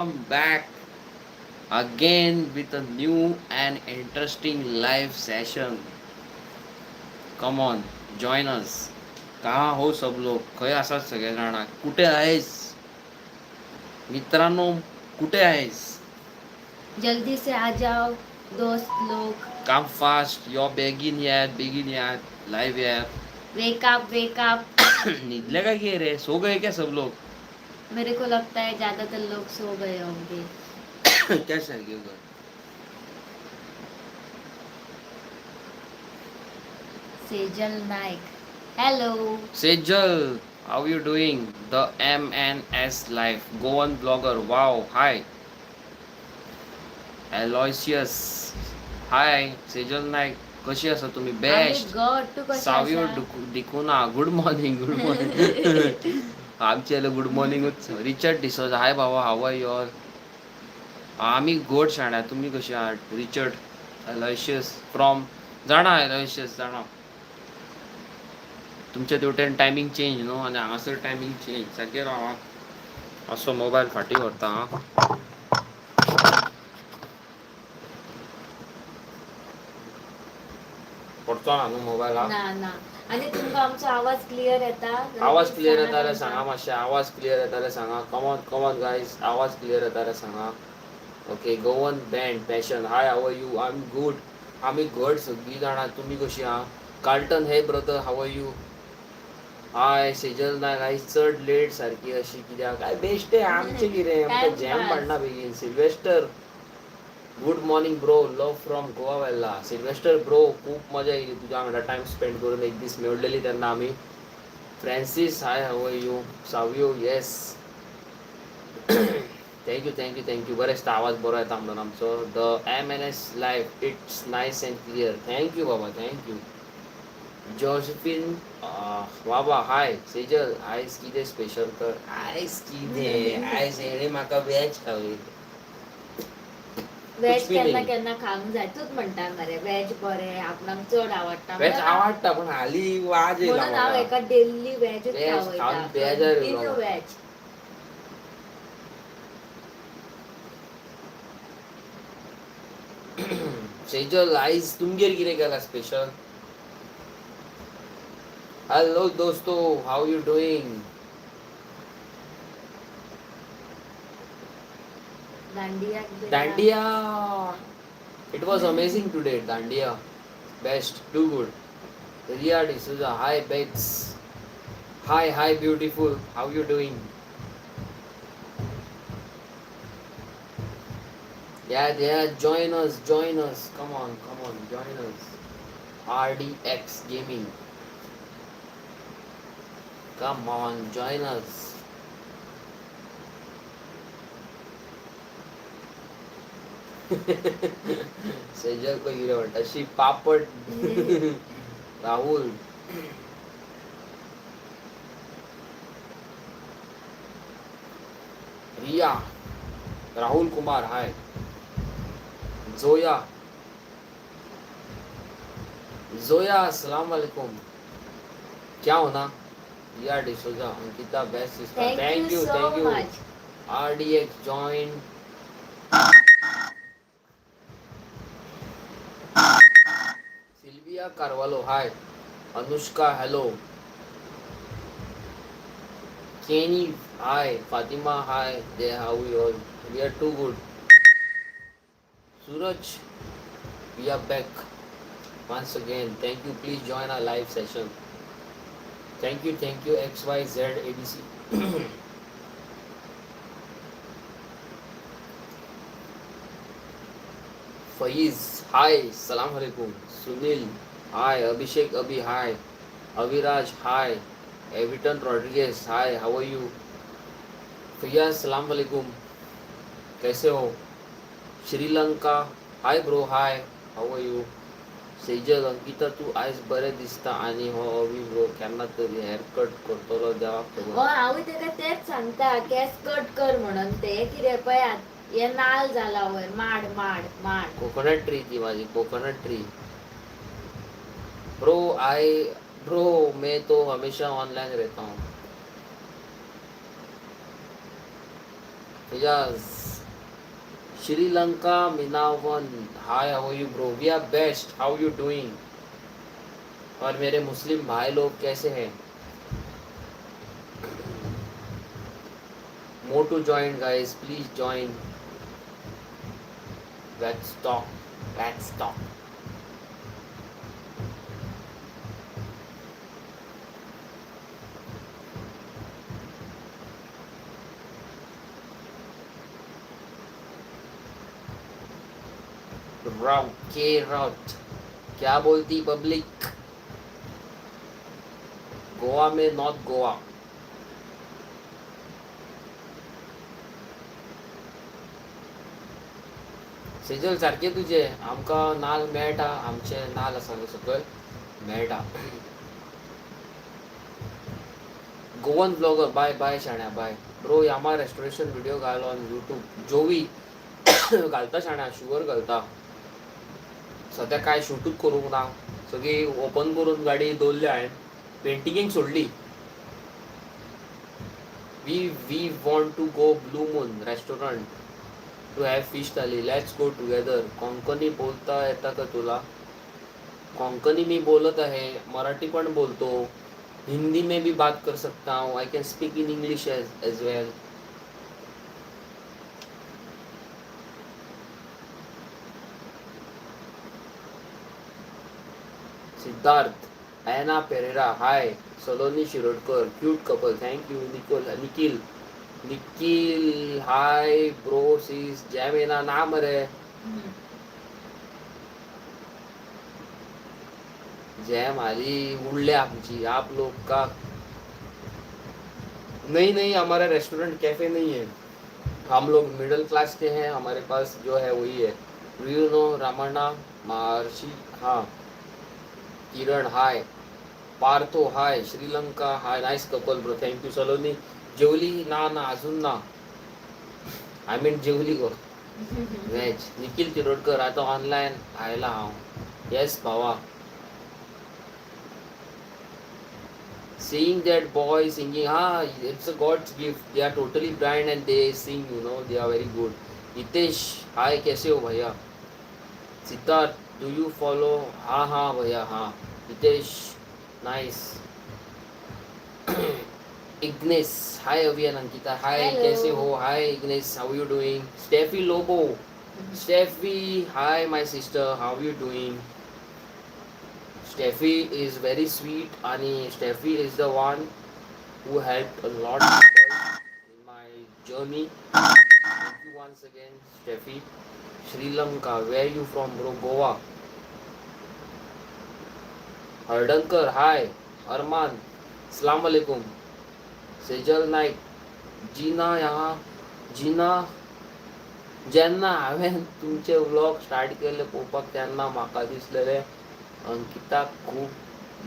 Back again with a new and interesting live session. Come on, join us. कहाँ हो सब लोग? खंय आसात सगळे जाणा? कुठे आहेस मित्रांनो? कुठे आहेस? जल्दी से आ जाओ दोस्त लोग. कम फास्ट, यो, बेगीन यात, बेगीन यात, लाईव्ह यात. Wake up, wake up. निदले काय की रे? सो गए क्या सब लोग? मेरे को लगता है ज्यादातर लोग सो गए होंगे. क्या सारखे उगाच. Sejal Naik, hello. Sejal, how you doing? The MNS Life, Goan blogger. Wow, hi. Aloysius, hi. Sejal Naik, कशी आसा तुम्ही? आम्ही बेस्ट. गड, तू कशी सावियो आसा? डिकोना, गुड मॉर्निंग, गुड मॉर्निंग. आमचे गुड मॉर्निंगूच. रिचर्ड डिसोजा, हाय बाबा, हाव are you all? आमी गोड शाण्या, तुमी कशी आहात? रिचर्ड एलोयशियस फ्रॉम जाणा, एलोयशियस जाणा, तुमच्या तेवटेन टायमींग चेंज न्हू आनी हांगासर टायमींग चेंज. सारकें राव आं, मातसो मोबायल फाटीं व्हरता आं. पडचो ना न्हू मोबायल आं? ना ना. आणि तुमका आमचो आवाज क्लिअर येता? आवाज क्लियर येता जाल्यार सांगा मातशें. आवाज क्लियर येता जाल्यार सांगा. कमॉन, कमॉन गायज, आवाज क्लियर येता जाल्यार सांगा. Okay, Goan band passion, hi, how are you? I am good. आमी घट सगळीं जाणां, तुमी कशीं आहा? Carlton, hey brother, how are you? Hi Sejal Naik. आयज चड लेट सारकी अशी कित्याक काय? बेश्टें आमचें कितें, आमकां जॅम टायमपास. पडना बेगीन. Sylvester, good morning bro, love from Goa Velha. Sylvester bro, खूप मजा येयली तुज्या वांगडा टायम स्पेंड करून. एक दीस मेळलेली तेन्ना आमी. Francis, hi, how are you? Savio, yes, thank you, thank you, thank you. बरें दिसता, आवाज बरो येता म्हणून आमचो. The MNS live, it's nice and clear. Thank you Baba, thank you. Josephine बाबा, हाय. सेजल, आयज कितें स्पेशल तर? आयज कितें, आयज हेणें म्हाका वेज खावयलें. वेज भी केन्ना नाही. केन्ना खावंक जाय. तूच म्हणटा मरे वेज बरें, आपणाक चड आवडटा. वेज म्हणून हांव आवडटा, पण हालीं वाज येयला म्हणून हांव म्हाका. एका डेली वेजूच वेज खावयता. खावन बेजार येयलो कंटिन्यू म्हाका. वेज. सेजल, आयज तुमगेर कितें केलां स्पेशल? हॅलो दोस्तो, how you doing? दांडियाक गेला. Dandiya, it was amazing today. Dandiya best, too good. Riya D'Souza, hi babes, hi hi beautiful, how you doing? Yeah, yeah, join us, join us. Come on, come on, join us. RDX Gaming. Come on, join us. Sejal को कितें म्हणटा शी पापड. राहुल, रिया, राहुल कुमार, हाय. जोया, जोया, अस्सलाम वालेकुम. क्या होना? Riya D'Souza, Ankita best sister. Thank thank you you, so thank you. Much. RDX join. Sylvia Carvalho, hi. Anushka, hello. Kenny, hi. Fatima, hi. They, how you all? We are too good. Suraj, we are back once again. Thank you. Please join our live session. Thank you, thank you. XYZ ABC. Faiz, hi, सलाम अलैकुम. Sunil, hi. Abhishek Abhi, hi. Aviraj, hi. Everton Rodriguez, hi, how are you? Fiyaz, सलाम अलैकुम, कैसे हो? Sri Lanka, hi bro, hi, how are you? Sejal, Ankita, तूं आयज बरें दिसता आनी हो अवी ब्रो केन्ना तरी हेअर कट करतलो देवाक खबर. हय, हांवूय तेका तेच सांगता, केस कट कर म्हणून. ते कितें पळयात, हे नाल जाला वयर, माड माड माड. कोकोनट ट्री ती माझी coconut tree. Bro, I bro, मैं तो हमेशा ऑनलाइन रहता हूँ. Faiyaz, Sri Lanka मिनावन, hi, how you bro? We are best, how you doing? और मेरे मुस्लिम भाई लोग कैसे हैं? More to join guys, please join. Let's talk, let's talk. Raut के राउट, क्या बोलती पब्लिक? गोवा में नॉर्थ गोवा. सेजल सारखे तुझे, आमकां नाल मेळटा, आमचे नाल आसा न्हू सकयल मेळटा. गोवन ब्लॉगर, बाय बाय शाण्या, बाय ब्रो. यामा रेस्टोरेशन व्हिडिओ घाल ऑन यूट्यूब. जोवी घालता शाण्या, शुअर घालता. सध्या काय शूटूच करूंक ना, सगळी ओपन करून गाडी दवरली हांवें, पेंटिंगेक सोडली. We want to go Blue Moon restaurant to have fish thali. Let's go together. Konkani बोलता येता का तुला? कोंकणी मी बोलत आहे, मराठी पण बोलतो, हिंदी में भी बात कर सकता हूँ. I can speak in English as well. Siddharth, Anna Pereira, hi. Saloni Shirodkar, cute couple, thank you. Nicole, Nikhil, Nikhil, hi bro sis. Jam येना ना मरे? जॅम आली उडल्या आमची. आप लोग का नहीं नहीं, हमारा रेस्टोरेंट कैफे नहीं है. हम लोग मिडिल क्लास के हैं, हमारे पास जो है वही है. You know Ramana Maharshi? हाँ. Kiran, hi. Partho, hi. Sri Lanka, hi. Nice couple bro, thank you. Saloni, जेवली? ना ना, अजून ना. I mean जेवली गो व्हेज. निखिल तिरोडकर, आता ऑनलाईन आयला हांव. येस भावा. Seeing that boy singing, ah, it's a God's gift. They are totally blind and they sing. They are very good. Hitesh, hi, कैसे हो भैया? Siddharth, do you follow? हाँ हाँ भैया, हाँ. हितेश, नाइस. इग्नेस, हाय. अभियान, अंकिता, हाय. Hello. कैसे हो? Hi Ignes, how you doing? Steffi Lobo, Steffi, hi my sister, how you doing? Steffi is very sweet आणि Steffi is the one who helped a lot people in my journey. Thank you once again, Steffi. Sri Lanka, where you from bro? Goa. Hardankar, hi. Arman, अस्सलाम वालेकुम. सेजल नाईक, जीना यहाँ जीना. जेन्ना हांवें तुमचे vlog start केले पळोवपाक तेन्ना म्हाका दिसलेलें अंकिताक खूब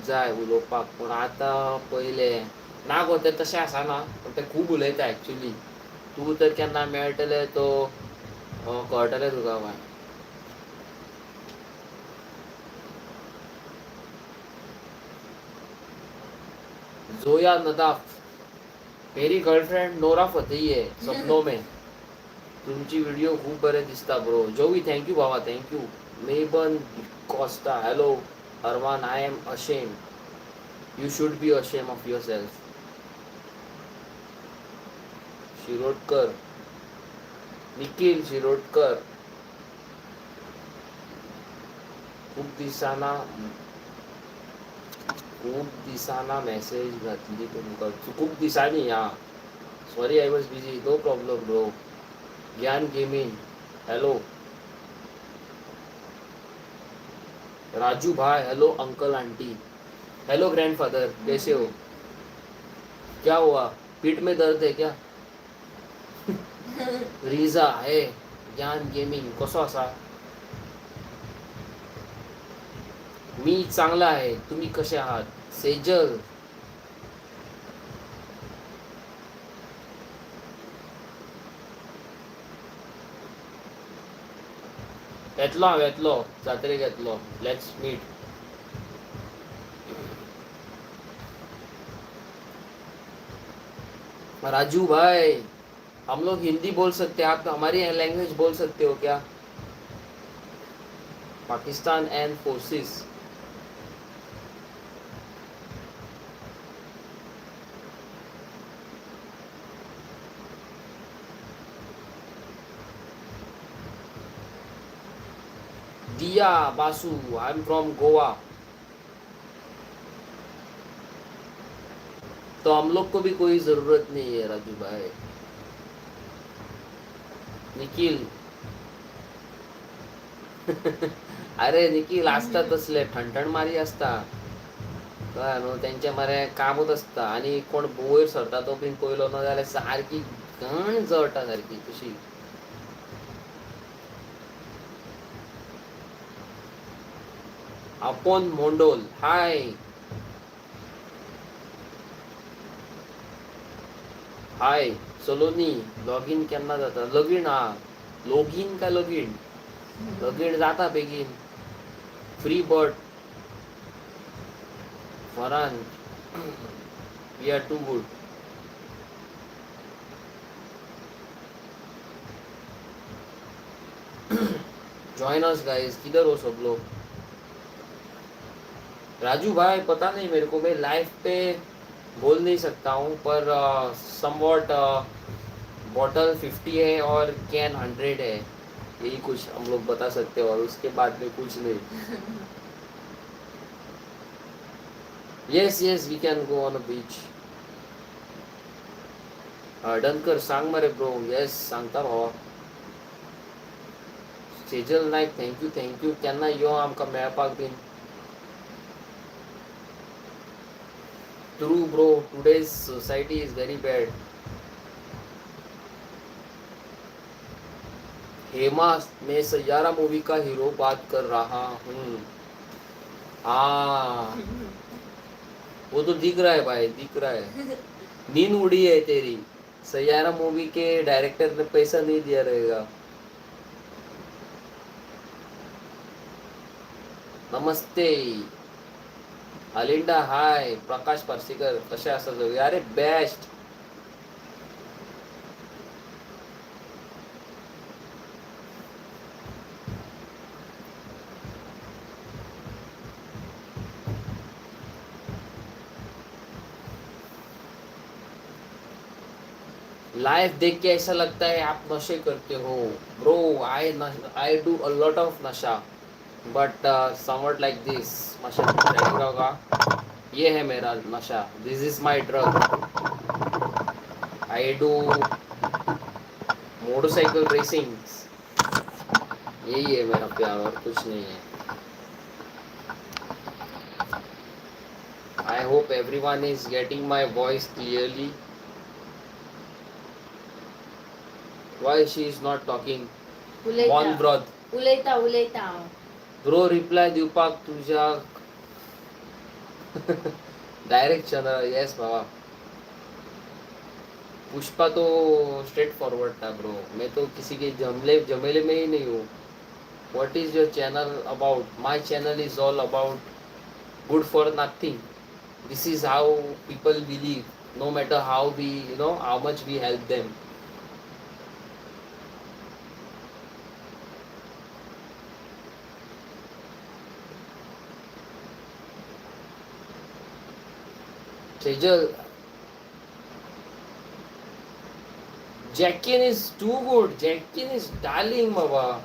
जाय उलोवपाक, पूण आतां पयलें ना गो, तें तशें आसना, पूण तें खूब उलयता एक्चुली. तूं तर केन्ना मेळटलें तो कळटलें तुका मागीर. जोया नदाफ, मेरी गर्लफ्रेंड नोरा फतेही है सपनों में. तुमची व्हिडिओ खूप बरे दिसता ब्रो. जोवी, thank you बाबा, thank you. Meban Costa, hello Arman. I am ashamed. You should be ashamed of yourself. Shirodkar, Nikhil Shirodkar, खूप दिसाना, खूप दिसाना मेसेज घातली तुमकां, खूप दिसांनी. हा, sorry, I was busy. No problem bro. Gyan gaming, hello. Raju भाई, hello. Uncle aunty, hello. Grandfather, कैसे हो? क्या हुआ, पीठ में दर्द है क्या? रिजा है, ज्ञान गेमिंग, कसो आसा? मी चांगला आहे, तुम्ही कसे आहात? सेजल, येतलो हांव, येतलो जात्रेक येतलो. Let's meet. Raju भाई. हम लोग हिंदी बोल सकते हैं, आप हमारी लैंग्वेज बोल सकते हो क्या? Pakistan and forces. Diya Basu, I am from Goa. तो हम लोग को भी कोई जरूरत नहीं है राजू भाई। निखिल, अरे निखिल, आसता तसले ठणठण मारी आसता, कळ्ळें न्हू, तेंचे मरे कामूच आसता आनी कोण वयर सरता तो बीन पयलो ना जाल्यार सारकी घाण जळटा सारकी कशी. Apon Mondol, hi hi. Saloni, login केन्ना जाता? लगीन हा, लॉगीन काय लगीन? लगीन जाता बेगीन. Free bird Farhan, we are too good. Join us guys, किधर हो सब लोग? राजू भाई पता नहीं मेरे को, मैं लाइव पे बोल नहीं सकता हूँ, पर समवॉट बॉटल 50 है और can 100 है, यही कुछ हम लोग बता सकते हो और उसके बाद में कुछ नहीं। Yes yes, we can go on a beach. Halarnkar सांग मरे ब्रो। येस सांगता भावा। Sejal Naik, thank you thank you. केन्ना यो आमकां मेळपाक बीन। True bro, today's society is very bad. Hema, मैं सैयारा मूवी का हीरो बात कर रहा हूँ। हाँ वो तो दिख रहा है भाई, दिख रहा है। नींद उड़ी है तेरी। सैयारा मूवी के डायरेक्टर ने पैसा नहीं दिया रहेगा। नमस्ते अलिंडा, हाय प्रकाश पार्सेकर, कसे आसा सगळे? अरे बेस्ट। लाइव देख के ऐसा लगता है आप नशे करते हो। Bro, I do a lot of Nasha, but somewhat like this. नशा होगा, ये है मेरा नशा। This is my drug. I do motorcycle racing, यही है मेरा प्यार और कुछ नहीं है। I hope everyone is getting my voice clearly. Why she is not talking? उलयता मौन व्रत. उलयता उलयता हांव। ब्रो रिप्लाय दिवपाक तुझ्या डायरेक्ट चंद्र। येस बाबा, पुष्पा तो स्ट्रेट फॉरवर्ड था ब्रो। मैं तो किसी के जमले जमेले में ही नहीं हूँ। What is your channel about? My channel is all about good for nothing. This is how people believe, no matter how we you know how much we help them. Sejal, Jackin is too good. Jackin is darling Baba.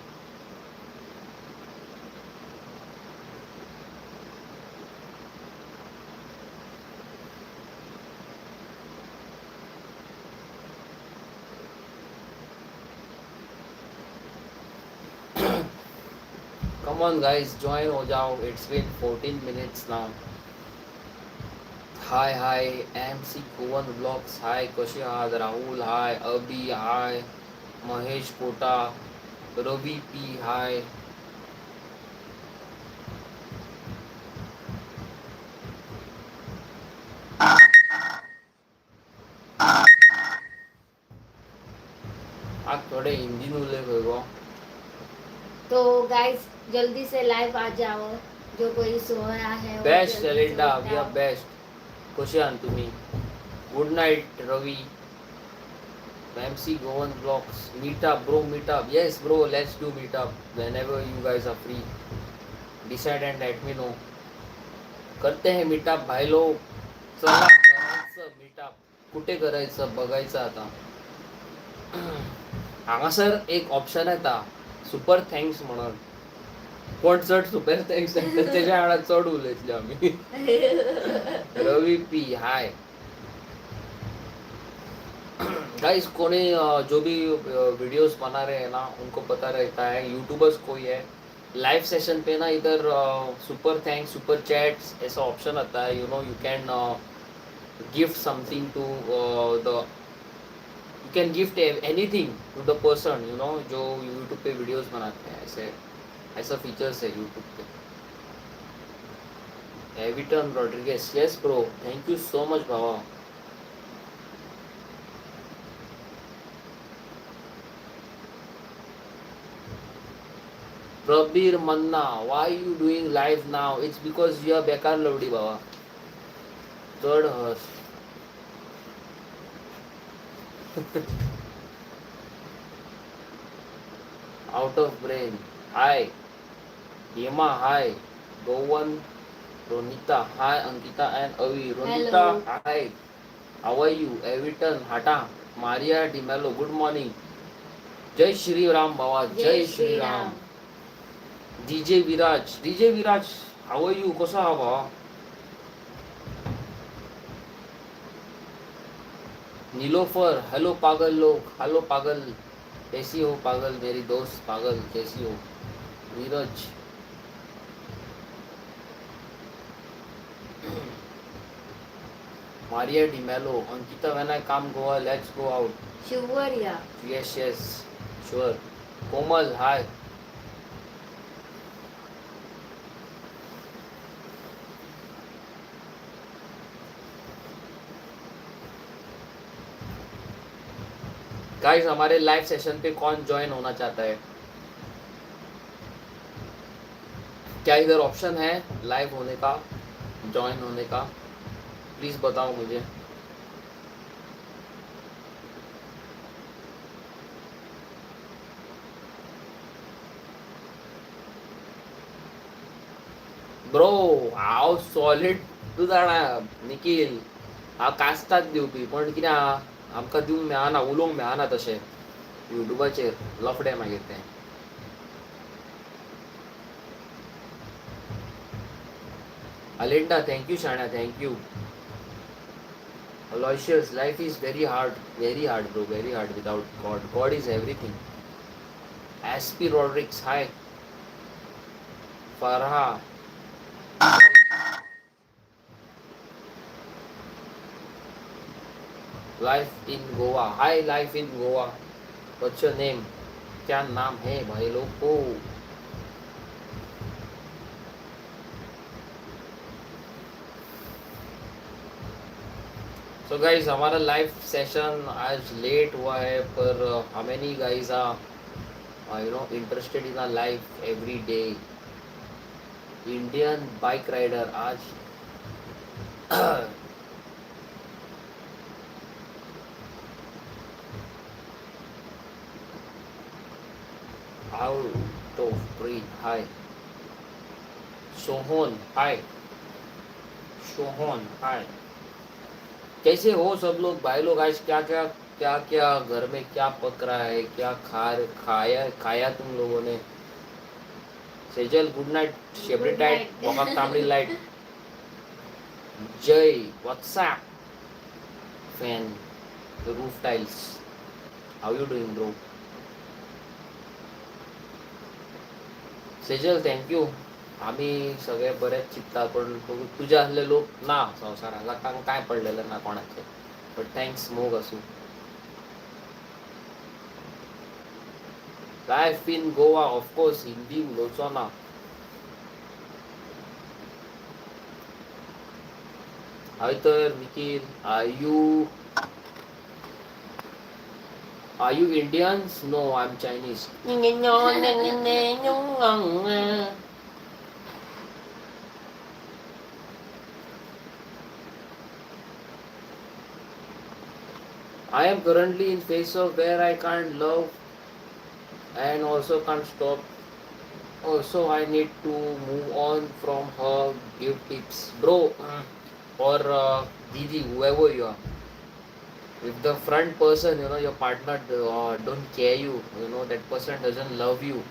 Come on guys, join हो जाओ। It's been 14 minutes now. Hi hi, MC Goan vlogs, hi. कसे आहात? Rahul hi, Abhi hi, Mahesh Kota, Ravi P hi. आज थोडे हिंदीन उलय खंय गो। तो गाइस जल्दी से लाइव आ जाओ, जो कोई सोया है वो बेस्ट जल्दी से एलिंडा, उठ we are जाओ। बेस्ट। कसे आहात तुम्ही? Good night Ravi. MC Goan Vlogs, meet up bro, meet up. Yes bro, let's do meet up whenever you guys are free. Decide and let me know. करते हैं meetup भाई लोग. चला करायचं meetup. कुठे करायचं बघायचं आता. हांगासर एक ऑप्शन येता सुपर thanks म्हणून. कोण चड सुपर thanks तेच्या वांगडा चड उलयतले आमी. रवी पी हाय. गाइस, कोने जो भी वीडियोस बना रहे हैं ना, उनको पता रहता है, यूट्यूबर्स कोई है लाइव सेशन पे ना, इधर सुपर thanks, super chats ऐसा ऑप्शन आता है. You know, you can gift something to the you can gift anything to the person, you know, जो यूट्यूब पे वीडियोस बनाते हैं. ऐसे ऐसा फीचर्स है यूट्यूब पे. Eviton Rodrigues, yes bro, thank you so much Baba. Prabir Manna, why you doing live now? It's because you are बेकार लवडी बाबा. चड हस. Out of brain hi. Hema hi. Goan Ronita hi. Ankita and Avi. Ronita hi, how are you? Eviton Hata. Maria D'Mello, good morning. Jai Shri Ram बाबा, जय Shri Ram. DJ Viraj, DJ Viraj, how are you? कसो आहा भावा? Nilofar, hello पागल लोग, hello पागल, कैसी हो पागल, Mary दोस्त पागल, कैसी हो? Neeraj, Maria D'Mello, Ankita, when I come Goa, let's go out. Sure या. Yes, sure. Komal hi. Guys, हमारे लाइव सेशन पे कौन ज्वाइन होना चाहता है? क्या इधर ऑप्शन है लाइव होने का, ज्वाइन होने का? प्लीज बताओ मुझे. ब्रो, हांव सॉलीड. तूं जाणा निखील, हांव कास्ताद दिवपी, पण कितें आहा, आमकां दिवंक मेळना, उलोवंक मेळना तशें युट्यूबाचेर, लफडें मागीर तें. अलिंडा, thank you शाण्या, thank you. Aloysius, life is very hard, very hard bro, very hard without God. God is everything. SP Rodrigues hi. Farha, life in Goa, hi. Life in Goa, what's your name? क्या नाम है भाई लोग को? So guys, हमारा live Seshan आज late हुआ है, पर how many guys are interested in our live every day? Indian bike rider आज out of breath. Hi Sohan, hi Sohan, hi. कैसे हो सब लोग भाई लोग? आज क्या क्या क्या क्या घर में क्या पक रहा है, क्या खा खाया खाया तुम लोगों ने? Sejal, good night. Shebari good tight. Night. बोकाक तांबडी लाईट. जय WhatsApp fan roof tiles, how you doing bro? Sejal, thank you. आमी सगळे बरेच चिंतता, पण बघू, तुज्या असले लोक ना संवसारात, लोकांक काय पडलेलं ना कोणाचे. बट thanks, मोग आसूं. Life in Goa, of course Hindi उलोवचो ना. हय तर Nikhil, are you Indians? No, I am Chinese. I am currently in phase of where I can't love and also can't stop. Also I need to move on from her. Give tips, bro, or didi, whoever you are. If the front person, you know, your partner don't care you, you know, that person doesn't love you,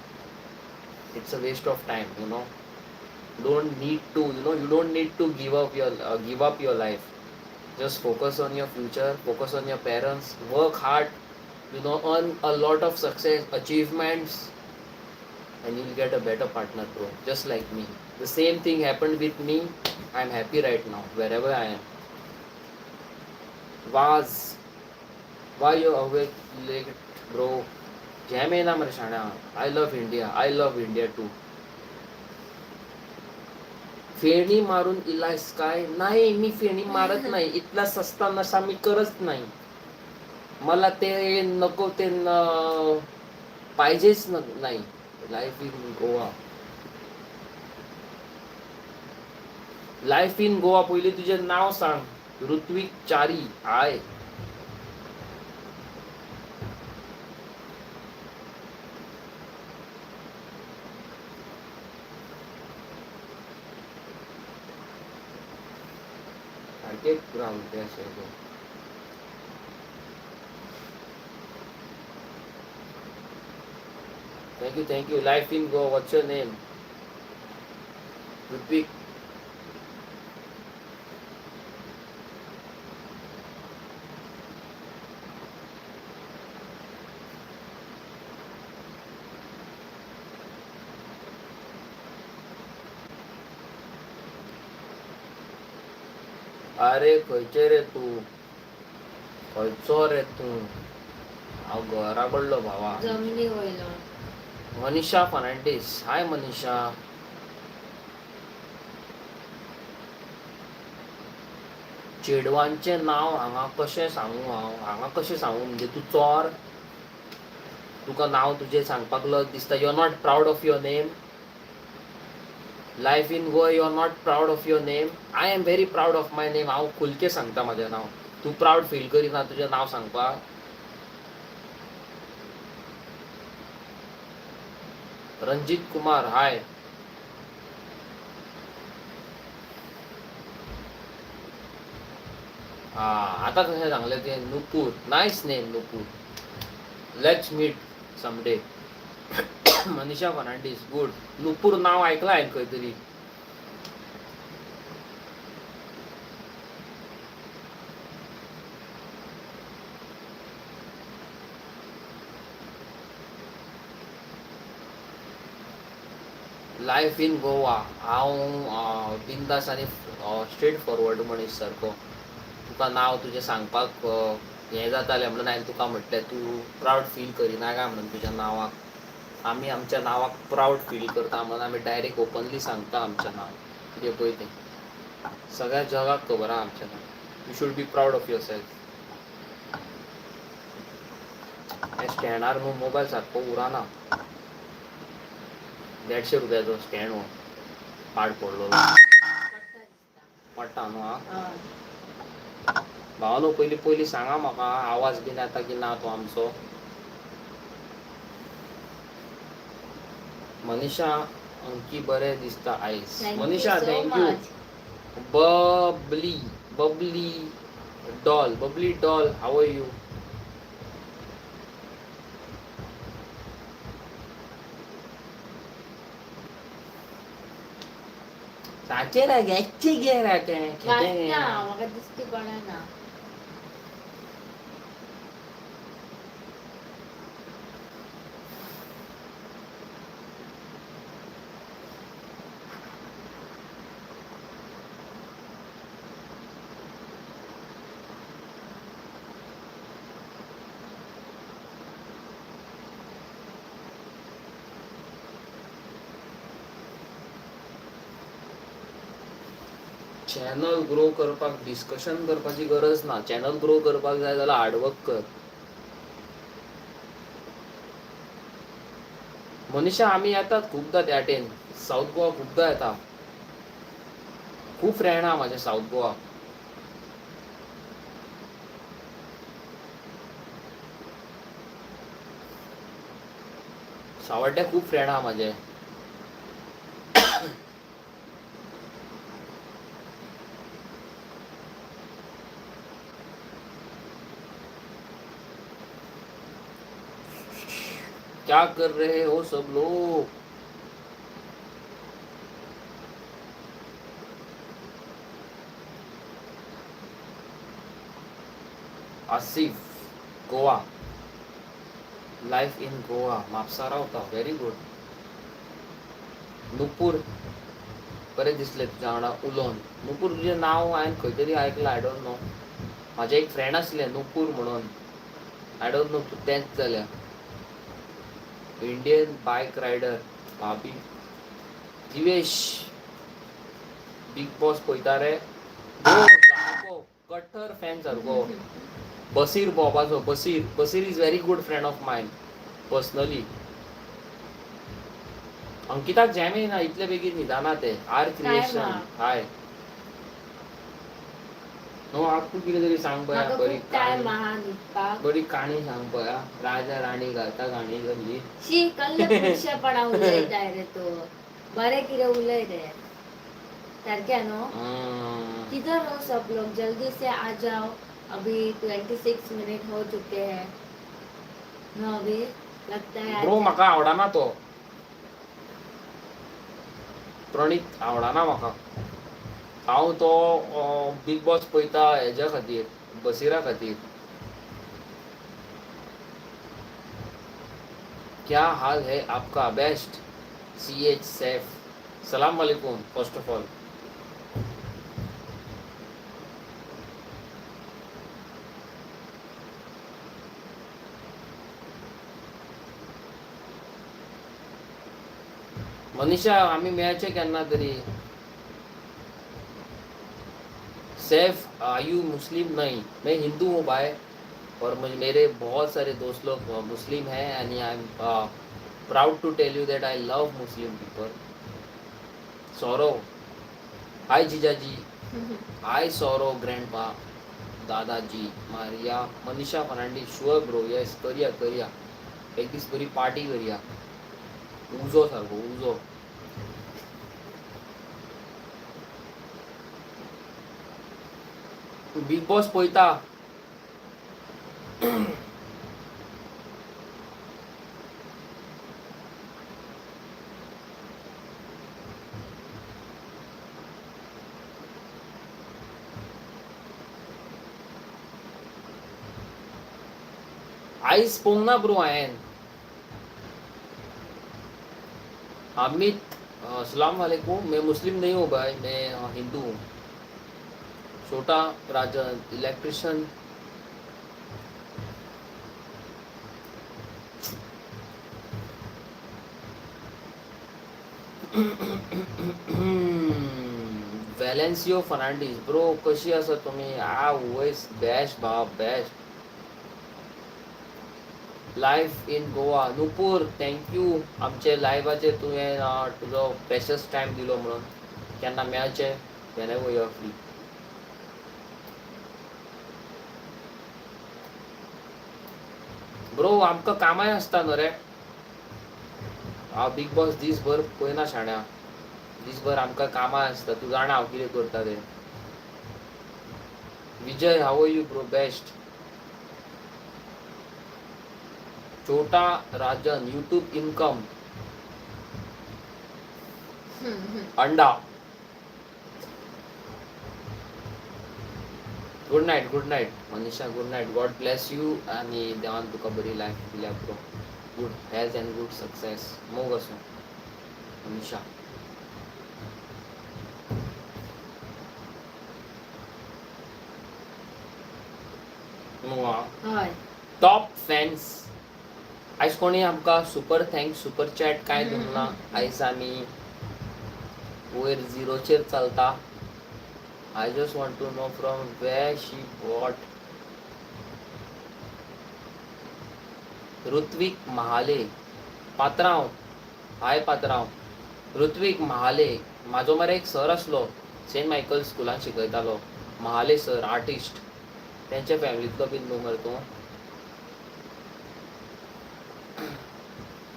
it's a waste of time, you know. Don't need to, you know, you don't need to give up your life. Just focus on your future, focus on your parents, work hard, you know, earn a lot of success, achievements, and you'll get a better partner, bro. Just like me. The same thing happened with me. I'm happy right now, wherever I am. Vaz, why you awake late, bro? Jam येयना मरे शाण्या. I love India. I love India too. Feni मारून इलास काय? नाही, मी फेणी मारत नाही. इतला सस्ता नशा मी करत नाही. मला ते नको, ते पाहिजेच नाही. Life in Goa, life in Goa. पयलीं तुजें नांव सांग. ऋत्विक च्यारी. हाय. सारकें रावते अशें. Thank you, thank you. Life in Goa, what's your name? Ritwik. अरे खंयचे रे तूं, खंयचो रे तूं? हांव घरा कडलो भावा. जमनी वयलो. मनीषा फर्नांडीस. हाय मनीषा. चेडवांचें नांव हांगा कशें सांगू हांव? हांगा कशें सांगू म्हणजे तूं चोर? तुका नांव तुजें सांगपाक लज दिसता? You are not proud of your name? Life in Goa, you are not proud of your name? I am very proud of my name. हांव खुलके सांगता म्हाजें नांव. तूं प्रावड फील करिना तुजें नांव सांगपाक? रंजीत कुमार, हाय. हा, आता कशें सांगलें तें? नुपूर, nice name Nupur. Let's meet someday. Manisha Fernandes, good. Nupur नांव आयकलां हांवें खंय तरी. Life in Goa. हांव बिंदास आनी स्ट्रेट फॉरवर्ड मनीस सारको. तुका नांव तुजें सांगपाक हें जातालें म्हणून हांवें तुका म्हटलें तूं प्रावड फील करिना काय म्हणून तुज्या नांवाक. आमी आमच्या नांवाक प्रावड फील करता म्हणून आमी डायरेक्ट ओपनली सांगता आमचें नांव. कितें पळय तें सगळ्या जगाक खबर आहा आमचें नांव. You should be proud of yourself. हे स्टँडार न्हू मोबायल सारको उरना. 150 रुपयाचो स्टँड हो, पाड पडलेलो. पडटा दिसता. पडटा न्हू. आं. हय. भावानो, पयलीं पयलीं सांगा म्हाका आवाज बीन येता की ना तो आमचो. मनीषा अंकी बरें दिसता आयज. Thank you Manisha, so thank you. Much. Bubbly, Bubbly doll, Bubbly doll, how are you? सारकें रे, घे गे रे तें. वाचना, म्हाका दिश्टी पडना. चॅनल ग्रो करपाक डिस्कशन करपाची गरज ना. चॅनल ग्रो करपाक जाय जाल्यार हार्डवर्क कर. मनीषा, आमी येतात खूबदां त्या वाटेन. सावथ गोवा खूबदां येता. खूब फ्रेंड आहा म्हाजे सावथ गोवा. सावड्ड्या खूब फ्रेंड आहा म्हाजे. क्या कर रहे हो सब लोग? आसिफ, गोवा. Life in Goa. म्हापसा रावता. Very good. Nupur, बरें दिसलें तुज्या वांगडा उलोवन. नुपूर, तुजें नांव हांवें खंय तरी आयकलां. I don't know. म्हाजें एक फ्रेंड आसलें नुपूर म्हणून. I don't know तूं तेंच जाल्यार. इंडियन बायक रायडर भाभी. दिवेश, बिग बॉस पळयता रे? सारको कट्टर फॅन सारको बसीर बॉबाचो. बसीर, बसीर is very good friend of mine personally. अंकिताक jam येना इतले बेगीन न्हिदना ते. Are creation, high. नो, आतां तूं कितें तरी सांग पळया. म्हाका बरी खूब टायम काणी. आहा न्हिदपाक. बरी काणी सांग पळया. राजा राणी घालता काणी कसली. शी, कसले पुरुशेपणा उलयताय रे तूं. बरें कितें उलय रे सारकें न्हू. किधर हो सब लोग? जल्दी से आ जाओ. अभी 26 मिनट हो चुके हैं. नो, अभी लगता है ब्रो, आज म्हाका आवडना तो प्रणीत, आवडना म्हाका. हांव तो बिग बॉस पळयता हेज्या खातीर, बसिरा खातीर. क्या हाल है आपका? बेस्ट. सी एच सैफ, सलाम वालेकुम फर्स्ट ऑफ ऑल. मनीषा, आम्ही मेळचे केन्ना तरी. Saif, are you Muslim? नहीं, मैं हिंदू हूँ भाई, और मुझे मेरे बहुत सारे दोस्त लोग मुस्लिम हैं and I am proud to tell you that I love Muslim people. Saurav, हाय जीजाजी. हाय सौरव ग्रँडपा, दादाजी. मारिया, मनीषा फर्नांडीस, शुअर ब्रो, येस. करया करया, एक दीस बरी पार्टी करया. उजो, सारको उजो. बिग बॉस पळयता. आयज पळोवंक ना ब्रो हांवें. अमित, अस्सलाम वालेकुम. मैं मुस्लिम नहीं हूँ भाई, मैं हिंदू हूँ. छोटा राजन, इलेक्ट्रिशियन. वेलेन्सियो फर्नांडीस, ब्रो, कशी आसा तुमी? आ वयस बेस्ट बाब, best. Life in Goa. Nupur, thank you आमचे लायव्हाचेर तुवें तुजो प्रेशस टायम दिलो म्हणून. केन्ना मेळचें whenever you are free. Bro, आमकां कामाय आसता न्हू रे. हांव बिग बॉस दीसभर पळयना शाण्या. दीसभर आमकां कामां आसता. तूं जाणा हांव कितें करता तें. Vijay, how are you bro? Best. Chhota Rajan, YouTube income. अंडा. Good night, good night Manisha, good night. God bless you आणि देवान तुका बरी लायफ दिल्या bro. Good health and good success. मोग आसूं मनीषा. हय. टॉप फॅन्स, आयज कोणी आमकां सुपर thanks, super chat कांय दिवंक ना. आयज आमी वयर झिरोचेर चलता. I just want to know from where she bought. Ritwik Mahale, पात्रांव, हाय पात्रांव. ऋत्वीक महाले म्हाजो मरे एक सर आसलो, सेंट मायकल स्कुलान शिकयतालो, महाले सर, आर्टिस्ट. तेंच्या फॅमिलींतलो बीन न्हू मरे तूं?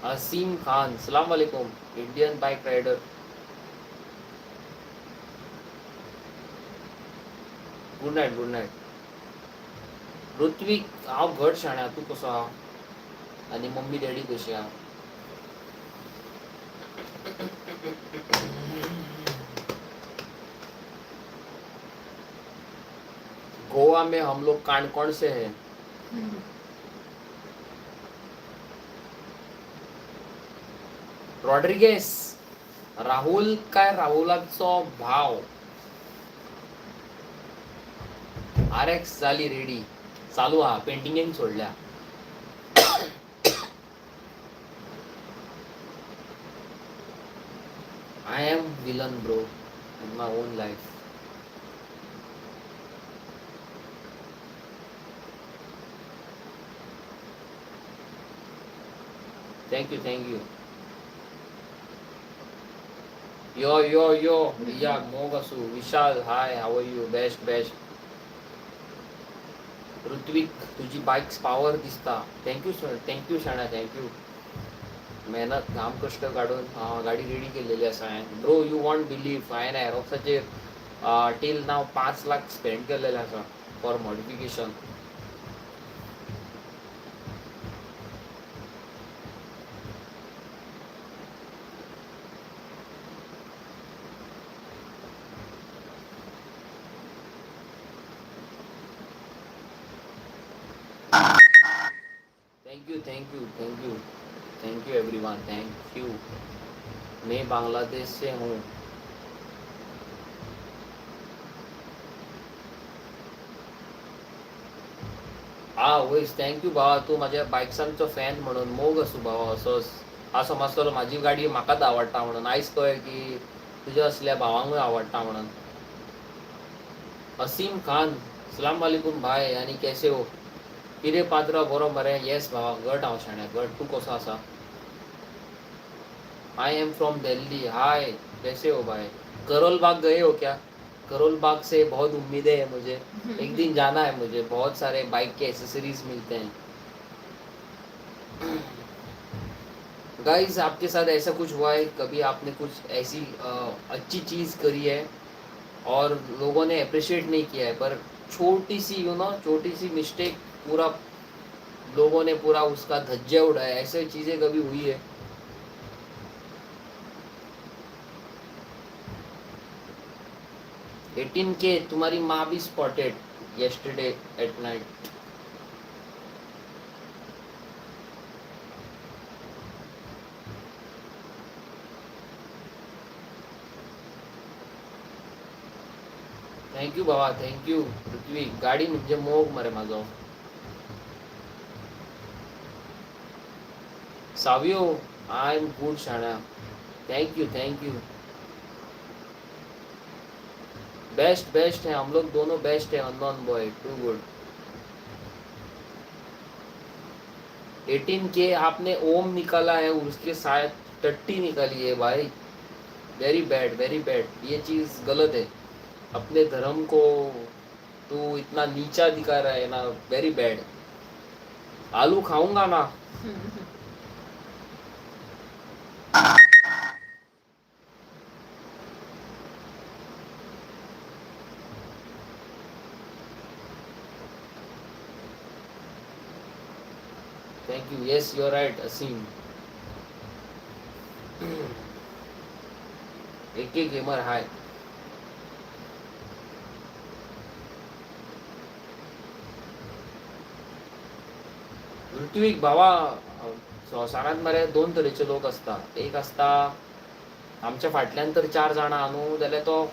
असीम खान, सलाम वालेकुम, Indian bike rider. Good night, good night. Ritvik, हांव घट शाण्या, तूं कसो आहा? आनी मम्मी डॅडी कशी आहा? गोवा में हम लोग काणकोण से हैं. रॉड्रिगेस, राहुल काय राहुलाचो भाव? आर एक्स जाली रेडी, चालू आहा, पेंटिंगेक सोडल्या. I am villain bro in my own life. Thank you, thank you. Yo yo yo Riya, मोग आसूं. Vishal, hi, how are you? Best, best. Ritvik, तुजी बायक्स पावर दिसता. Thank you sir, thank you शाणा, thank you. मेहनत घाम कश्ट काडून गाडी ready केलेली आसा हांवें. ब्रो, you want believe, हांवें एरोक्साचेर टील नाव 5 लाख स्पेंड केलेले आसा for modification. Thank you, thank you, thank you, thank you everyone, thank you. मैं बांग्लादेश से हूँ. आ वयस, thank you भावा, तूं म्हाज्या बायक्सांचो फॅन म्हणून. मोग आसूं भावा. असोच हांव समजतलो म्हाजी गाडी म्हाकाच आवडटा म्हणून. आयज कळ्ळें की तुज्या असल्या भावांकूय आवडटा म्हणून. असीम खान, सलाम वालेकुम भाई, आनी कैसे हो? कितें पाद्रा, बरो मरे? येस भावा, घट हांव शाण्या, घट. तूं कसो आसा? I am from Delhi. Hi, कैसे हो भाई? करोल बाग गए हो क्या? करोल बाग से बहुत उम्मीदें हैं मुझे, एक दिन जाना है मुझे. बहुत सारे बाइक के एसेसरीज मिलते हैं. गाइस, आपके साथ ऐसा कुछ हुआ है कभी? आपने कुछ ऐसी अच्छी चीज़ करी है और लोगों ने अप्रिशिएट नहीं किया है, पर छोटी सी you know छोटी सी मिस्टेक, पूरा लोगों ने पूरा उसका धज्जियाँ उड़ाया, ऐसे चीज़ें कभी हुई है? 18K, तुम्हारी माँ भी spotted yesterday at night. Thank you बाबा, thank you. पृथ्वी, गाडी म्हणजे मोग मरे माझो. सावियो, I am good शाण्या. Thank you, thank you. Best, best है, हम लोग दोनों बेस्ट है. Unknown boy, too good. 18K, आपने ओम निकाला है, उसके साथ टट्टी निकाली है भाई. Very bad, very bad. ये चीज़ गलत है. अपने धर्म को तू इतना नीचा दिखा रहा है ना, वेरी बैड. आलू खाऊंगा ना. Thank you. Yes, you are right Aseem. एक एक गेमर, हाय. ऋत्विक भावा, संवसारांत मरे दोन तरेचे लोक आसता. एक आसता आमच्या फाटल्यान तर चार जाणां आहा न्हू, जाल्यार तो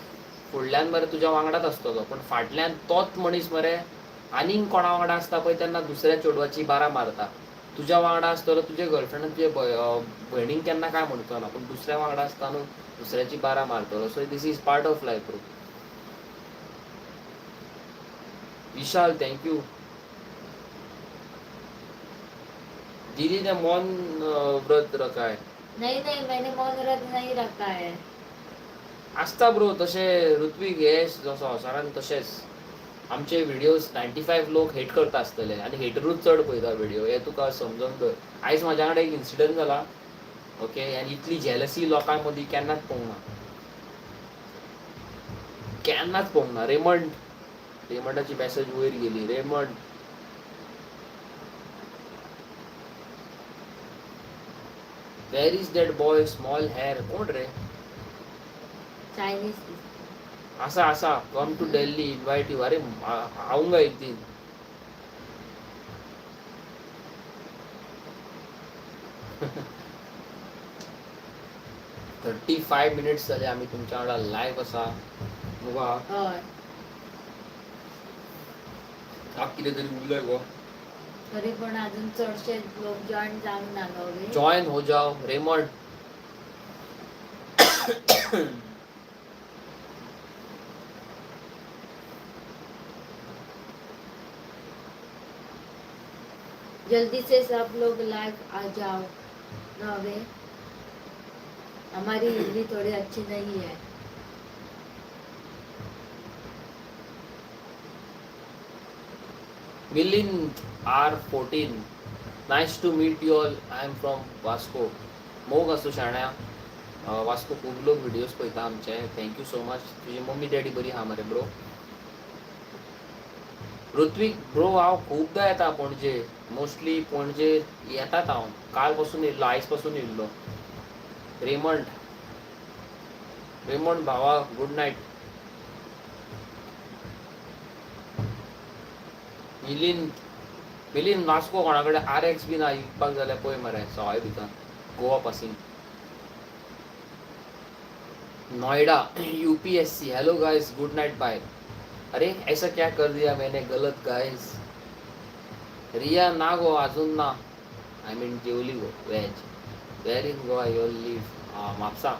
फुडल्यान मरे तुज्या वांगडाच आसतलो, पण फाटल्यान तोच मनीस मरे आनीक कोणा वांगडा आसता पळय, तेन्ना दुसऱ्या चेडवाची बारा मारता. तुज्या वांगडा आसतलो, तुजे गर्लफ्रेंडान तुजे भयणीक केन्ना काय म्हणचो ना, पूण दुसऱ्या वांगडा आसता न्हू, दुसऱ्याची बारा मारतलो. So this is part of life, bro. Vishal, thank you. दीदी ने मौन व्रत रखा है. नहीं नहीं, मैंने मौन व्रत नहीं रखा है. आसता ब्रो तशें ऋत्वीक, हे संवसारान तशेंच. आमचे व्हिडियोज 95 लोक हेट करता आसतले आनी हेटरूच चड पळयता व्हिडिओ, हे तुका समजून धर. आयज म्हाज्या वांगडा एक इन्सिडंट जाला, ओके, आनी इतली जेलसी लोकां मदीं केन्नाच पळोवंक ना, केन्नाच पळोवंक ना. रेमंड, रेमंडाची मॅसेज वयर गेली. Raymond, where is that boy small hair? कोण रे? चायनीज. आसा आसा, come to Delhi, invite you. अरे आऊंगा एक दिन. 35 मिनिट्स जाले आमी तुमच्या वांगडा लायव्ह आसा. मुगो हय. आप कितें तरी उलय गो. तरी पण अजून चडशे लोक जॉईन जावंक ना गो बी. जॉईन हो जाओ रेमंड. जल्दी से सब लोग लाइव आ जाओ ना वे. हमारी हिंदी थोड़ी अच्छी नहीं है. Milind R14, nice to meet you all. I am from Vasco. मोग आसूं शाण्या. वास्को खूब लोक व्हिडियोज पळयता आमचे. Thank you so much. तुजी मम्मी डॅडी बरी आहा मरे ब्रो? ऋत्वीक ब्रो, हांव खुबदां येता पणजे, मोस्टली पणजे येतात हांव. काल पासून येयल्लो, आयज पासून येयल्लो. रेमंड, रेमंड भावा गुड नायट. मिलिंद, मिलिंद वास्को कोणा कडेन RX बी ना विकपाक जाल्यार पळय मरे, सवाय भितर. Goa passing. Noida UPSC, hello guys, good night, bye. अरे ऐसा क्या कर दिया मैंने गलत गाइस? रिया ना गो, अजून ना. I mean जेवली गो veg. Where in Goa you live? Mapusa.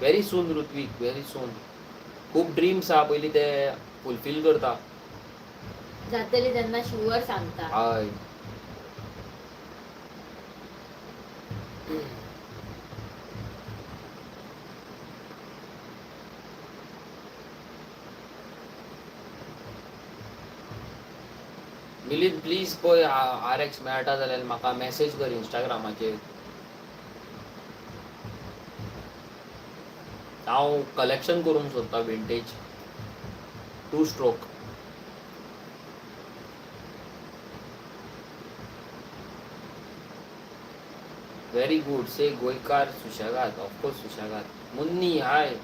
Very soon Ritvik, very soon. खूब ड्रीम्स आहा, पयलीं ते फुलफील करता. जातली तेन्ना शुअर सांगता. हय. मिलिंद प्लीज पळय RX मेळटा जाल्यार म्हाका मॅसेज कर इंस्टाग्रामाचेर. हांव कलेक्शन करूंक सोदता vintage 2 stroke. Very good से गोंयकार सुशेगाद, ऑफकोर्स सुशेगाद. मुन्नी हाय.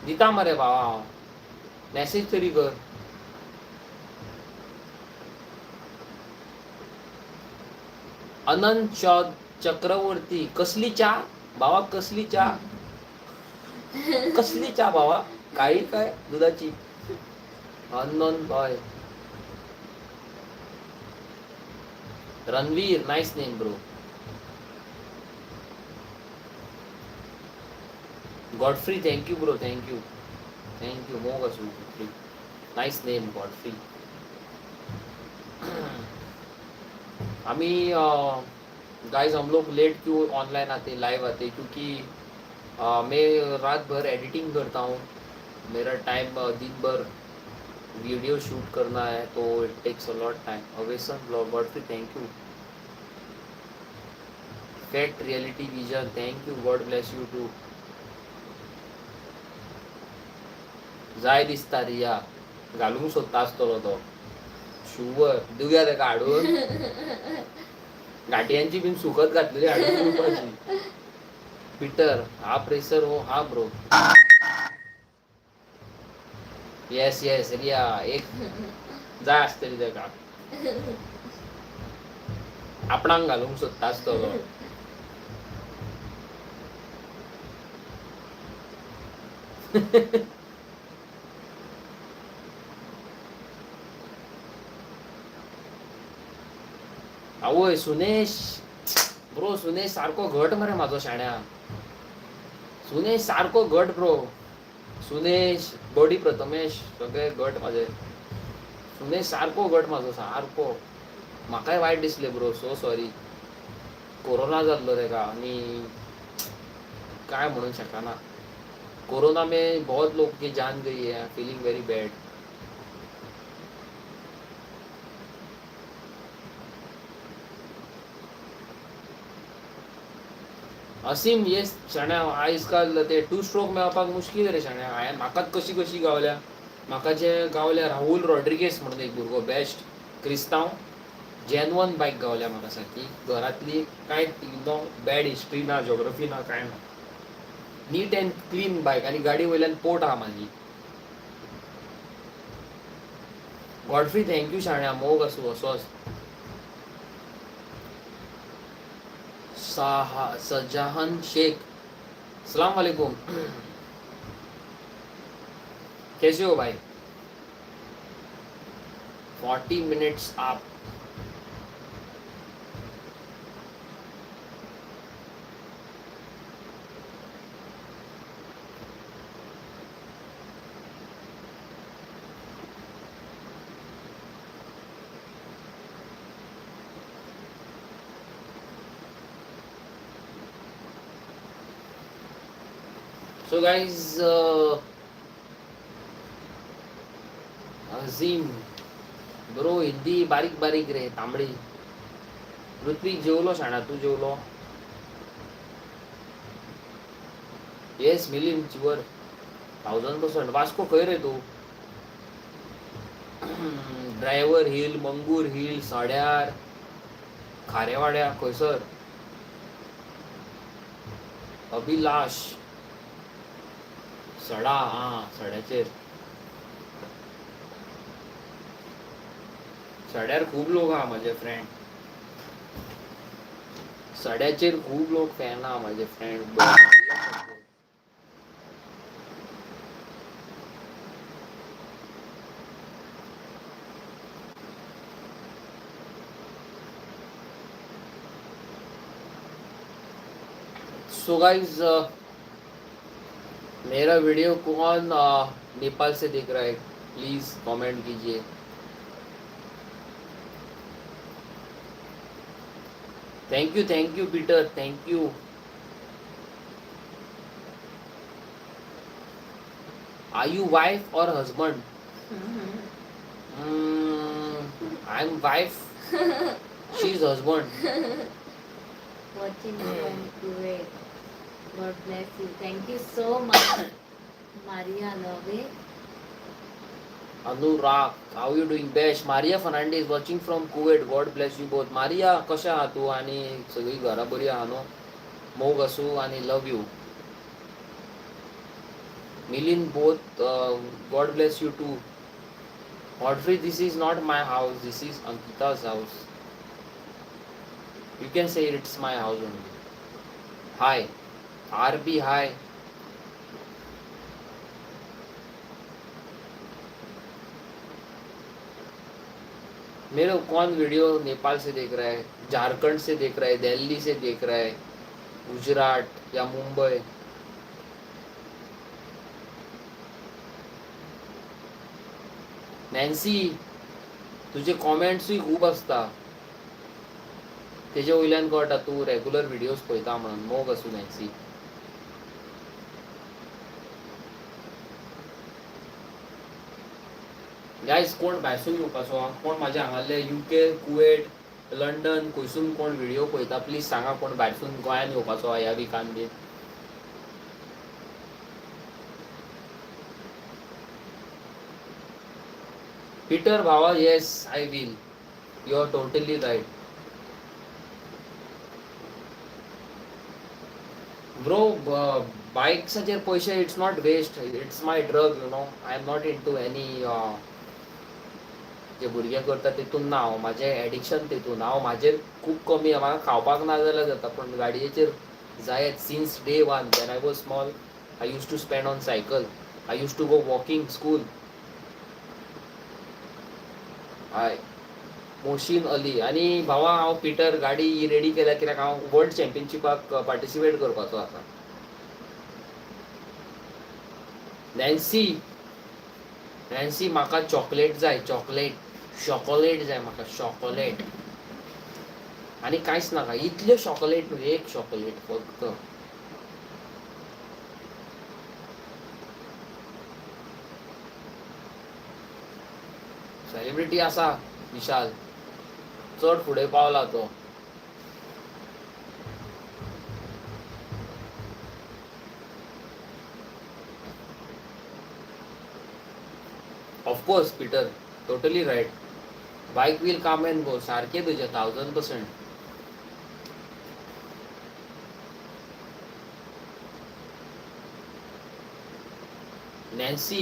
दिता मरे भावा हांव, मॅसेज तरी कर. अनंत चक्रवर्ती, कसली च्या भावा? कसली च्या? कसली च्या भावा? काळी काय दुधाची? Unknown boy. Ranveer, nice name bro. Godfrey, thank you bro, thank you, thank you. मोग आसूं Godfrey, nice name Godfrey. आमी गाइस हम लोग लेट क्यों ऑनलाइन आते, लाइव आते? क्योंकि मैं रात भर एडिटिंग करता हूँ. मेरा टाइम दिन भर वीडियो शूट करना है, तो it takes a lot time. अवेसन blog, Godfrey thank you. Fact reality vision, thank you, God bless you too. जाय दिसता रिया घालूंक सोदता आसतलो तो. शुवर दिवया ताका हाडून, गांठयांची बीन सुकत घातलेली हाडून दिवपाची. पिटर हा प्रेसर हो हा ब्रो. येस येस रिया, एक जाय आसतली ताका, आपणाक घालूंक सोदता आसतलो. आवय सुनेश ब्रो, सुनेश सारको घट मरे म्हाजो शाण्या. सुनेश सारको घट ब्रो. सुनेश बडी प्रथमेश सगळे घट म्हाजे. सुनेश सारको घट म्हाजो सारको. म्हाकाय वायट दिसलें ब्रो, सो सॉरी. कोरोना जाल्लो तेका आनी काय म्हणूंक शकना. कोरोना में बहुत लोग की जान गई है. Feeling very bad. Asim yes शाण्या, आयज काल ते टू स्ट्रोक मेळपाक मुश्कील रे शाण्या. हांवें म्हाकाच कशी कशी गावल्या. म्हाका जे गावल्या राहुल रॉड्रिगेस म्हणून एक भुरगो, बेस्ट क्रिस्तांव, जेन्युअन बायक गावल्या म्हाका सारकी. घरांतली कांय नो बॅड हिस्ट्री ना, जोग्रफी ना, कांय ना. नीट अँड क्लीन बायक आनी गाडी वयल्यान पोर्ट आहा म्हाजी. गॉडफ्री thank you शाण्या, मोग आसूं असोच. साहा सजाहन शेख, सलाम वालेकुम. कैसे हो भाई? 40 मिनट्स आप. So guys, Azeem bro, Hindi बारीक बारीक रे तांबडी. ऋत्विक जेवलो शाणा, तू जेवलो? येस मिलिंद चिवर, 1000%. वास्को खंय रे तू? ड्रायव्हर हिल, मंगूर हिल, सड्यार, खारेवाड्या, खंयसर? अभिलाष सडा, हा सड्याचेर. सड्यार खूब लोक आहा म्हाजे फ्रेंड. सड्याचेर खूब लोक फॅन आहा म्हाजे फ्रेंड. So guys, मेरा वीडियो कौन नेपाल से देख रहा है, प्लीज़ कमेंट कीजिए. Thank you, thank you Peter, thank you. Are you wife or husband? I am wife, she is husband. Watching from Kuwait. God bless you. Thank you so much, Maria Love. Anurag, how you doing? Best. Maria Fernandez watching from Kuwait. God bless you both. Maria, कशें आहा तूं आनी सगळीं घरा बरी आहा न्हू? मोग आसूं आनी love you. Milind both, God bless you too. Godfrey, this is not my house, this is Ankita's house. You can say it's my house only. Hi, RB, hi. मेरे कौन वीडियो नेपाल से देख रहा है, झारखंड से देख रहा है, दिल्ली से देख रहा है, गुजरात या मुंबई? नॅन्सी, तुझे कॉमेंट्सूय खूब आसता, तेजे वयल्यान कळटा तूं रेगुलर व्हिडियोज पळयता म्हणून. मोग आसूं नॅन्सी. गायज, कोण भायरसून येवपाचो आहा, कोण म्हाज्या हांगासरले युके, कुवेट, लंडन खंयसून कोण व्हिडियो पळयता, प्लीज सांगा कोण भायरसून गोंयान येवपाचो आहा ह्या विकान बीन. पिटर भावा, yes I will, you are totally right bro. बायक्साचेर पयशे, it's not waste, it's my drug, you know. I am not into any जे भुरगे करता तितून ना हांव. म्हाजें एडिक्शन तितून हांव. म्हाजेर खूब कमी आहा. म्हाका खावपाक ना जाल्यार जाता, पूण गाडयेचेर जायत. Since day one when I was small, I used to spend on cycle. I used to go walking school. हय, मोशीन अली. आनी भावा, हांव पिटर गाडी ही रेडी केल्या कित्याक हांव वर्ल्ड चॅम्पियनशिपाक पार्टिसिपेट करपाचो आसा. नॅन्सी, नॅन्सी, म्हाका चॉकलेट जाय, चॉकलेट, चॉकलेट जाय म्हाका, चॉकलेट. आनी कांयच नाका, इतल्यो चॉकलेट न्हू, एक चॉकलेट फक्त. सेलिब्रिटी आसा विशाल, चड फुडें पावला तो. Of course Peter, totally right. Bike will come and go, सारकें तुजें 1000%. Nancy,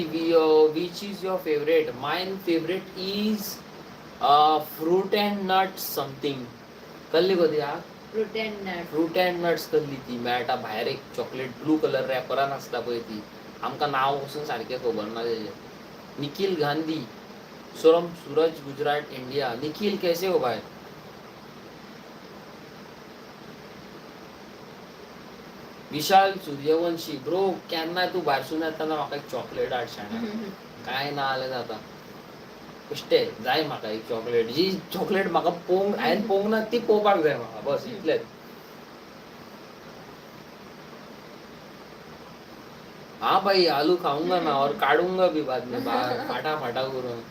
which is your favorite? Mine favorite is fruit and nuts something. कसली गो ती हा? Fruit and nut. Fruit and nuts कसली ती मेळटा भायर, एक चॉकलेट ब्लू कलर रॅपरान आसता पळय ती, आमकां नांव पसून सारकें खबर ना तेजें. Nikhil Gandhi from Suraj Gujarat India. Nikhil कैसे हो भाई? विशाल सूर्यवंशी ब्रो, केन्नाय तूं भायरसून येतना म्हाका एक चॉकलेट हाड शाण्या. काय ना जाल्यार जाता, बेश्टे जाय म्हाका एक चॉकलेट. जी चॉकलेट म्हाका पोवंक, हांवें पोवंक ना ती पोवपाक जाय म्हाका, बस इतलेंच. हाँ भाई, आलू खाऊंगा ना और काढूंगा भी बाद में बाहर फाटा फाटा करून.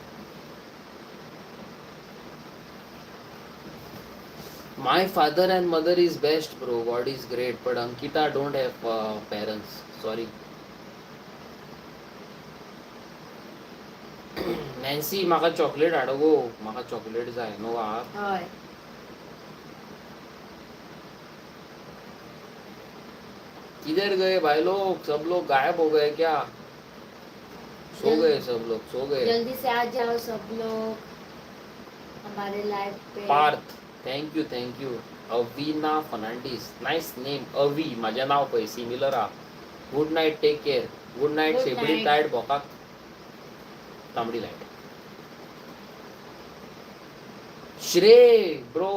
My father and mother is best bro, God is great, but Ankita don't have parents, sorry. Nancy, म्हाका चॉकलेट हाड गो, म्हाका चॉकलेट जाय न्हू. हा हय. किधर गए भाई लोग? सब लोग गायब हो गए क्या? सो गए सब लोग, सो गए. जल्दी से आ जाओ सब लोग हमारे live pay. Parth, thank you thank you. Avina Fernandes, nice name. Avi माझ्या नाव पळय सिमिलर आहा. Good night, take care. Good night. Good शेपडी night. Tight, भोकाक तांबडी लायट. श्रेय ब्रो,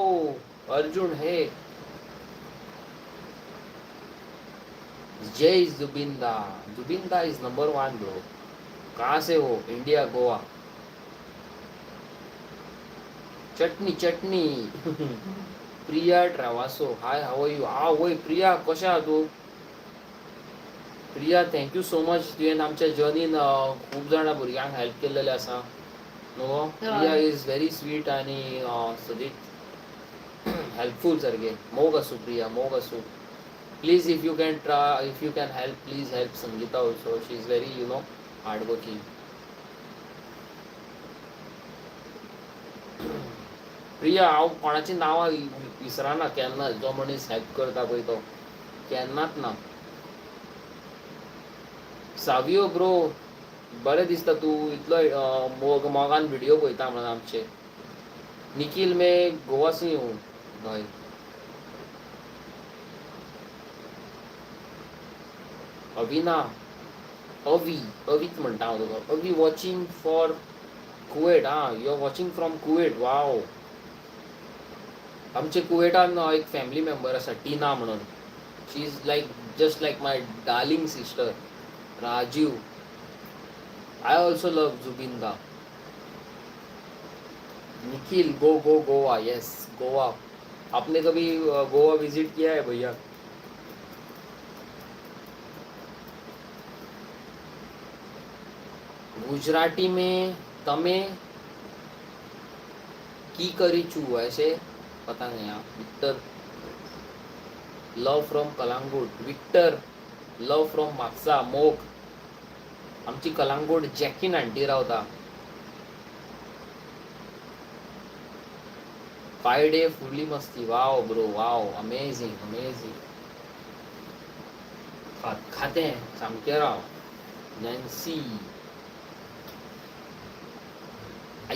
अर्जुन हे, जय जुबिंदा. जुबिंदा is number 1 bro. कहाँ से हो? India, Goa. Chutney chutney. Priya Travasso, hi, how are you? हा वय प्रिया, कशें आहा तूं? Priya thank you so much, तुवें आमच्या जर्नीन खूब जाणां भुरग्यांक हेल्प केल्लेलें आसा न्हू. प्रिया is very sweet आनी सदींच हेल्पफूल सारकें. मोग आसूं प्रिया, मोग आसूं. Please if you can try, if you can help, please help Sangeeta also, she is very you know hard working. Priya, हांव कोणाची नांवां विसरना केन्ना, जो मनीस हेल्प करता पळय तो केन्नाच ना. सावियो ब्रो, बरें दिसता तूं इतलो मोग मोगान व्हिडियो पळयता म्हणून आमचे. निखिल, मैं गोवा से हूँ भाई. अविना, अवी, अवीच म्हणटा हांव तुका. अवी वॉचिंग फॉर कुवेट. हा, you are watching from Kuwait, wow. आमचे कुवेटान एक फॅमिली मेंबर आसा टिना म्हणून, she is like just like my darling sister. Rajiv, I also love Zubinda. Nikhil, go go Goa. Yes Goa. आपने कभी गोवा विजिट किया है भैया? गुजराती में तमे की करी छू ऐसे पता नहीं. हाँ Victor, love from Calangute. Victor, love from Mapusa. मोग आमची कलांगूट जॅकीन आंटी रावता. 5 डे फुली मस्ती. Wow bro, wow, amazing amazing. खाते सामकें राव. Nancy,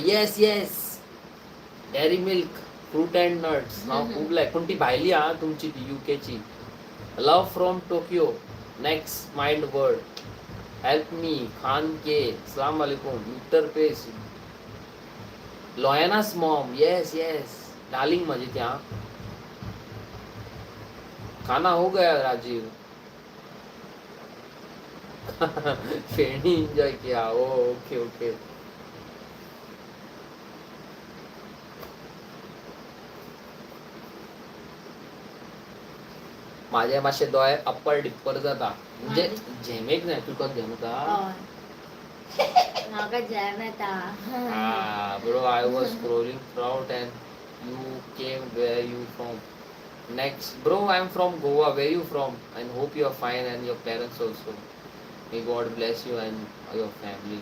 yes yes, Dairy Milk fruit and nuts हांव खूब लायक, पूण ती भायली आहा तुमची ती युकेची. Love from Tokyo. Next mind word help me. Khan K, अस्सलाम वालेकुम. विक्टर पेस, लॉयनास मॉम, येस येस, डार्लिंग म्हजी ती. आं खाना हो गया राजीव? फेणी एंजॉय किया. ओ ओके ओके. माझे मातशे दोळे अप्पर डिप्पर जाता, म्हणजे झेमेक न्हय. तुका झेम येता? हय, म्हाका जॅम येता. Bro, I was scrolling throughout and you came. Where you from? Next, bro, I am from Goa. Where you from? And hope you are fine and your parents also. May God bless you and your family.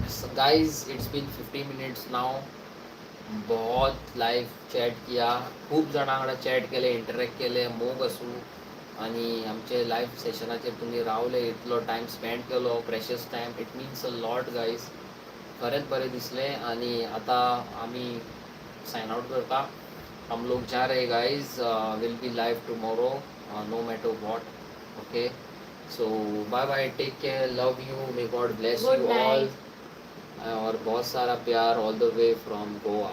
So guys, it's been 50 minutes now. बहुत live chat किया, खूब जाणां वांगडा chat केले, interact केले. मोग आसूं आनी आमचे लायव्ह सेशनाचेर तुमी रावले, इतलो टायम स्पेंड केलो, precious time, it means a lot, guys. खरेंच बरें दिसलें आनी आतां आमी सायन आउट करता. हम लोग जा रहे guys. Will be live tomorrow, no matter what. Okay, so bye bye, take care, love you, may God bless Good you all. night. और बहुत सारा प्यार all the way from Goa.